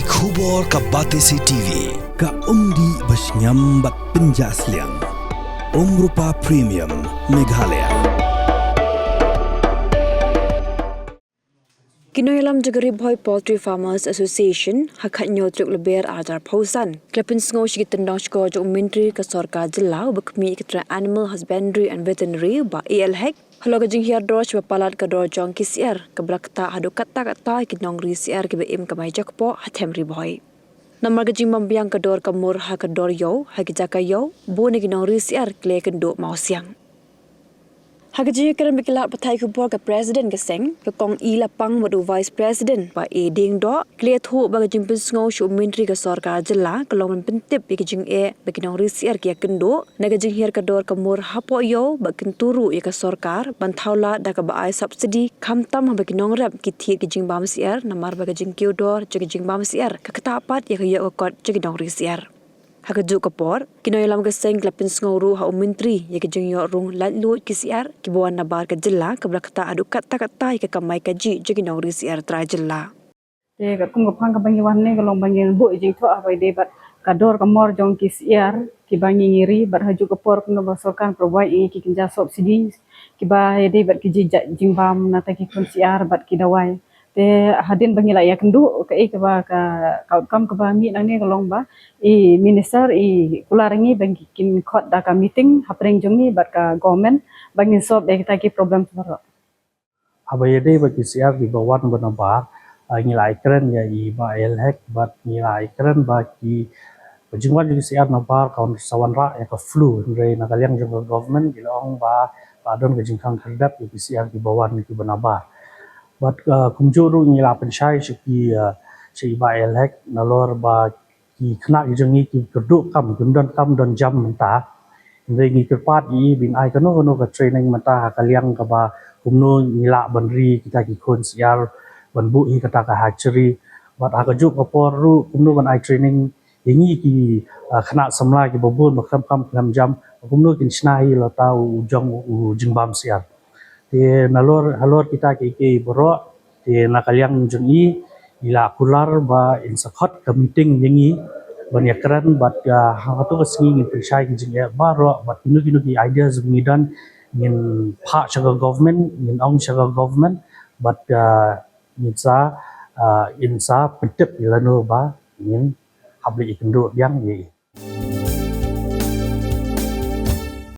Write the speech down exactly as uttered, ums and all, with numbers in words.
Khubor ka Batesi T V, ka umdih ba shngiam bad pynjah sliang. Umrupa Premium, Meghalaya. Ki nongïalam jong ka Ri Bhoi Poultry Farmers Association, ha ka hynñiew tarik Lber arhajar arphew san, ki la pynsngew sha ki tyndong shkor jong u Myntri ka Sorkar Jylla uba khmih ïa ka tnat Animal Husbandry and Veterinary, Bah A L Hek, halor ka jinghiar dor shibun palat ka dor jong ki syiar, kaba la ktah haduh katta katta ïa ki nongri syiar kiba im kamai jakpoh ha them Ri Bhoi. Namar ka jingbym biang ka dor ka mur ha ka dor ïew, ha ki jaka ïew, bun na ki nongri syiar ki la ïakynduh mawsiang. Ha ka jingïakren bad ki lad pathai khubor, ka President ka seng, ka Kong E. Lapang, bad u Vice President, Bah A. Diengdoh, ki la ïathuh ba ka jingpynsngew sha u Myntri ka Sorkar Jylla ka long ban pyntip ïa ka jingeh ba ki nongri syiar ki ïakynduh na ka jinghiar ka dor ka mur hapoh ïew, bad kyntu ruh ïa ka sorkar ban thaw lad da kaba ai subsidy, khamtam haba ki nongrep ki thied ki jingbam syiar, namar ba ka jingkiew dor jong ki jingbam syiar ka ktah pat ïa ka ïoh ka kot jong ki nongri syiar. Ha kajuh ka por, ki nongïalam ka seng ki la pynsngew ruh ha u Myntri ïa ka jingïoh rung laitluid ki syiar kiba wan nabar ka jylla, kaba la ktah haduh katta katta ïa ka kamai kajih jong ki nongri syiar trai jylla. Te katkum ka phang kaba ngi wan hangne ka long ba ngin buh jingthoh haba ïadei bad ka dor ka mor jong ki syiar kiba ngi ngi ri, bad ha kajuh ka por kumno ba sorkar provide ïa ngi ki kynja subsidy kiba ïadei bad ki jingja-, jingbam na ka bynta ki khun syiar bad ki dawai. Te hadien ba ngi la ïakynduh kaei kaba ka, ka outcome kaba mih nangne ka long ba i Minister i kular ïa ngi ba kin khot da ka meeting hapdeng jong ngi bad ka government ba ngin solve da kita ki problem baroh. Haba ïadei bad ki syiar kiba wan ba nabar, ah, ngi la ïakren ïa i Bah A L Hek bad ngi la ïakren ba ki, ba jingwan jong ki syiar nabar ka wan sa wanrah ïa ka flu, hynrei na ka liang jong ka government ki la ong ba la don ka jingkhang khyrdep ïa ki syiar kiba wan kiba nabar. Bad, ah, kumjuh ruh ngi la pynshai sha ki, ah, sha i Bah A L Hek nalor ba ki khynnah ki jong ngi ki kyrduh kam, kim don kam don jam mynta. Hynrei ngi kyrpad ïa i ba in ai kano kano ka training mynta ha ka liang kaba kumno ngi lah ban ri kita ki khun syiar, ban buh hi kata ka hatchery. Bad ha kajuh ka por ruh kumno ban ai training ïa ngi ki, ah, khynnah samla kiba bun ba khlem kam khlem jam, kumno kin shna hi la uta u jong u jingbam syiar. Te nalor, halor kita kiei kiei baroh, te na ka liang jong i, i la kular ba in sa khot ka meeting ïa ngi ban ïakren bad, ah, ha kato ka sngi ngin pynshai ki jingeh baroh bad kino kino ki ideas ba ngi don ngin phah sha ka government, ngin ong sha ka government bad, ah, ngin sa, ah, in sa pyntip ïa lano ba ngin hap leit ïakynduh biang ïa i.